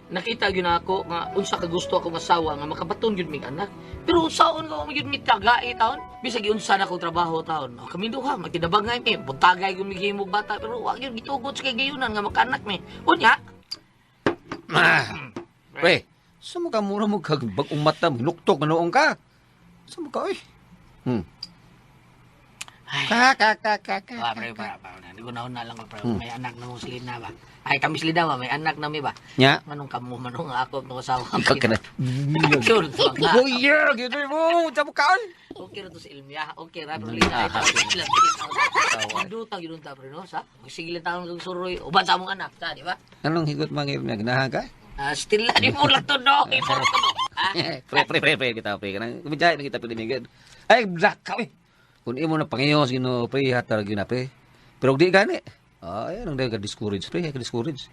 Nakita gyud na ako nga unsa ka gusto akong asawa nga makabaton gyud mig anak. Pero unsaon ka gyud mi tagae taon? Bisag giunsa na akong trabaho taon. Oh, kami duha magtinabangay mi, buntagay gyud mi himog bata pero wa gyud gitugot sa kagayunan nga makaanak mi. Unya, Pre, sa mo ka mura mo kag bag-ong mata, nuktok na noong ka. Sa mo ka, oy. Ay. Ka, ka, ka, ka, ka. Ah, pre, pre, pre, hindi ko nauna lang ko, pre. May anak na mo silina ba? Ay, kami silina ba? May anak na mi ba? Nya? Manong kamo, manong ako, nung asawa. Ikaw ka na. Sure, Oh, yeah, gito mo. Sa mo ka, oy. Okay ra to sa ilmiya. Okay ra, pero lina. Duta, yun ta, pre, no? Sa? Sige lang taon kang suroy. Uban sa among anak, sa, di ba? Anong higot mga ilmiya? Ganahan ka? Ah, still na, di mo lang to, no? Di mo lang to, no? Ah, Pre, pre, pre, pre, kita, pre. Kanang, kumidyahe na kita, pre, Ay, black ka, oy. Kung imo na pangiyos, Ginoo, pre, hatag yun na, pre. Pero di gani. Ay, anong dahil ka-discourage, pre, ka-discourage.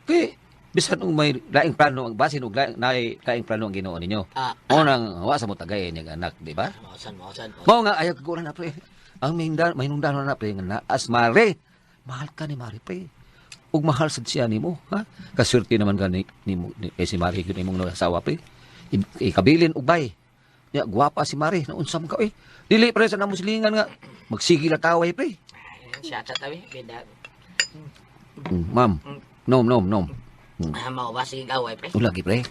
Kay, bisan og may laing plano ang basin og laing, laing plano ang Ginoo ninyo. Ah. Mo nang wa sa mo tagay niyang anak, di ba? Mausan, mausan. Mao nga ayaw kagura na pre. Ang mahingdan na pre nga naas mare. Mahal ka ni Mari pre. Ug mahal sad siya nimo, ha? Kaswerte naman ka ni, nimo ni, kay si Mari gyud imong asawa pre. Ikabilin og bay. Ya gwapa si Mari, naunsa man ka oy. Dili pre sa namo silingan nga magsige la taway pre. Ay, siya sa tabi, beda. Ma'am. Nom nom nom. Ah, mao ba sige away, pre? Lagi pre.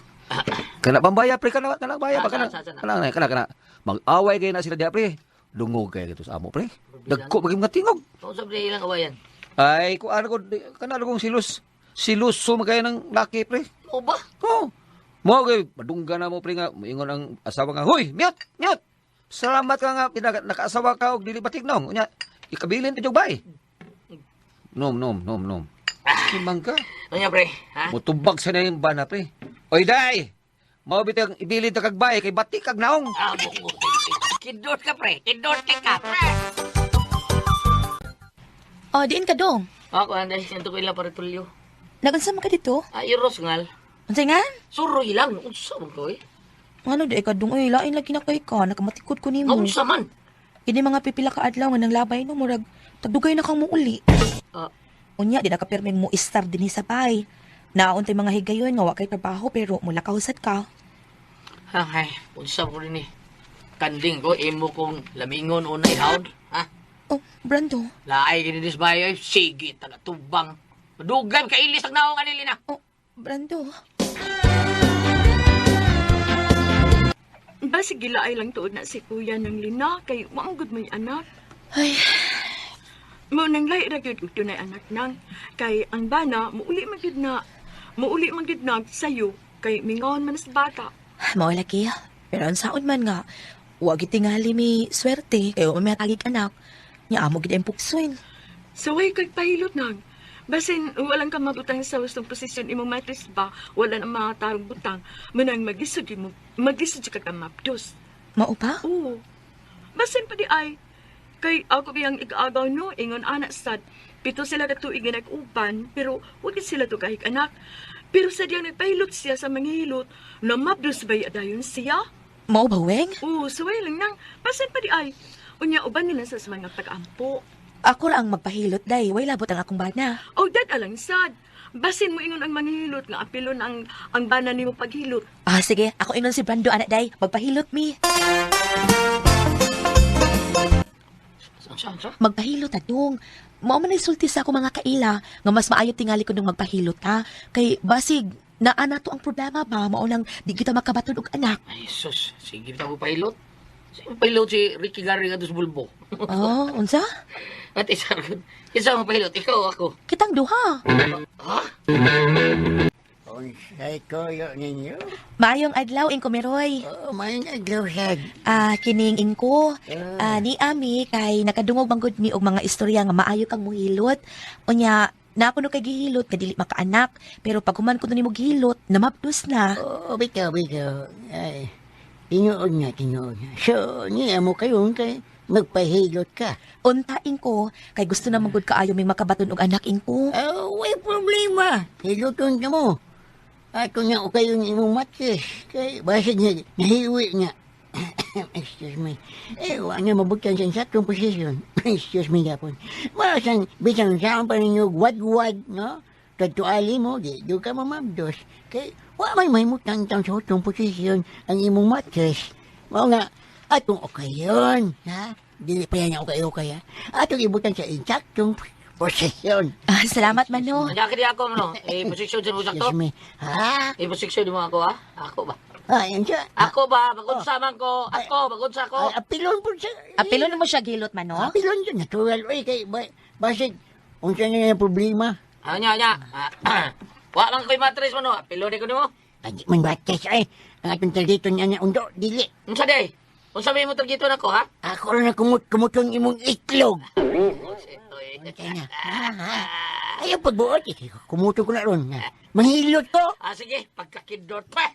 Kana pambaya pre, kana kana baya pa kana. Sa, sa, sa, sa. Kana kana kana. Mag-away kay na sila diha pre. Dungog kay dito sa amo pre. Dagko maging mga tingog. Unsa ba ilang awayan? Ay, kung ano ko, kana kong silus. Silus sumagay ng laki pre. Mao ba? Oo. Mo kay madungga na mo pre nga moingon ang asawa nga, "Hoy, mute, mute. Salamat ka nga nakaasawa ka og dili batignong." Unya, ikabilin pa bay. Nom nom nom nom. Kimang ka. Unya, pre, ha? Mutubag sa na yung bana pre. Oy day. Mao bitang ibilin ta kag bay kay batik kag naong. Ah, bungo. Kindot ka, pre. Kindot ka, pre. Oh, diin ka dong. Ako, anday, siento ko ila para tulyo. Nagunsa man ka dito? Ah, iros ngal. Unsay nga? Suroy lang. Unsa man ko, eh. Ano di ka dong oy, lain lagi na kay ka, nakamatikod ko nimo. Unsa man? Kini mga pipila ka adlaw nga nang labay no murag tagdugay na kang muuli. Ah. Unya di na ka pirming mo istar dinhi sa bay. Naauntay mga higayon nga wa kay trabaho pero mula kausad ka. Ay, unsa ko rin eh. Kanding ko, imo kong lamingon unay hawd. Ha? Oh, Brando. Laay gini dis bay, ay, sige, taga tubang. Madugay, kailis ang naong anili na. Oh, Brando. Ba sige laay lang tuod na si kuya ng Lina kay wa man gud may anak. Ay, Mao nang lahi ra gyud og dunay anak nang kay ang bana muuli man gyud na. Muuli man gyud na sayo kay mingon man sa bata. Mao lagi. Pero ang saon man nga, wa gid tingali mi swerte kay wa may tagig anak. Nya amo gid ang puksoin. So way kag pahilot nang. Basin walang ka mabutang sa wastong posisyon imong matres ba, wala na mga tarong butang, manang magisod mo, magisod ka ka mapdos. Mao pa? Oo. Basin pa di ay. Kay ako biyang igaagaw no, ingon anak sad. 7 sila ka tuig nga nag-uban, pero wag gid sila to kahig anak. Pero sa diyang nagpahilot siya sa manghihilot, na mapdos ba dayon siya? Mao ba weng? Oo, suway lang nang. Basin pa di ay. Unya uban nila sa mga tag-ampo. Ako ra ang magpahilot day, way labot ang akong bana. O dad alang sad. Basin mo ingon ang manghihilot nga apilon ang bana nimo paghilot. Ah, sige, ako ingon si Brando anak day, magpahilot mi. Unsa, unsa? Magpahilot adong. Mao man sulti sa ako mga kaila nga mas maayo tingali ko nung magpahilot ha. Kay basig naa na to ang problema ba mao nang di kita makabaton og anak. Ay, sus, sige ta ko pahilot. Sige pahilot si Ricky Gary nga dos bulbo. Oh, unsa? At isa, isa mo pahilot, ikaw ako. Kitang duha. Ha? Unsay koyo ninyo? Maayong adlaw ingko Meroy. Oh, maayong adlaw sad. Ah, kining ingko. Ah, ni ami kay nakadungog man gud mi og mga istorya nga maayo kang muhilot. Unya na ako no kay gihilot nga dili makaanak, pero pag human ko nimo gihilot, namapdos na. Oh, bitaw, bitaw. Ay, tinuod nga, tinuod nga. So, niya mo kayon kay magpahilot ka. Unta ingko kay gusto na man gud kaayo ming makabaton og anak ingko. Oh, way problema. Hiluton ka mo. Ako nga o kayo imong matres. Kay basig nga, nahiwi nga. Excuse me. Eh, wa nga mabutang sa insaktong posisyon. Excuse me, gapon. Masan, bisan saan pa ninyo wad-wad, no? Tagtuali mo, di ka mamabdos. Kay, wa may mahimutang tang sa hutong posisyon ang imong mattress. Mao nga, atong okay yun, ha? Dili pa yan okay-okay, ha? Atong ibutang sa insaktong posisyon. Ah, salamat, Mano. Nya kini ako mano. Eh posisyon sa mo sakto. Excuse me. Ha? Eh posisyon mo ako ha. Ako ba? Ah, yan siya. Ako ba magunsa man ko? Ako magunsa ko. Ay, apilon po siya. Apilon mo siya gilot, Mano. Apilon siya. Natural. Uy, kay, basig, unsa niya yung problema? Ah, nya nya. Ah, wa man ko'y matris mano. Apilon ko nimo. Adi man bates ay. Ang atong targeton niya niya, undo, dili. Unsa day? Unsa may mo targeton ako ha? Ako rin na kumutong imong itlog. Oy. Kaya na. Ha, ha. Ayaw pagbuot. Eh. Kumuto ko na ron. Ha. Manghilot ko. Ah, sige, pagkakindot pa.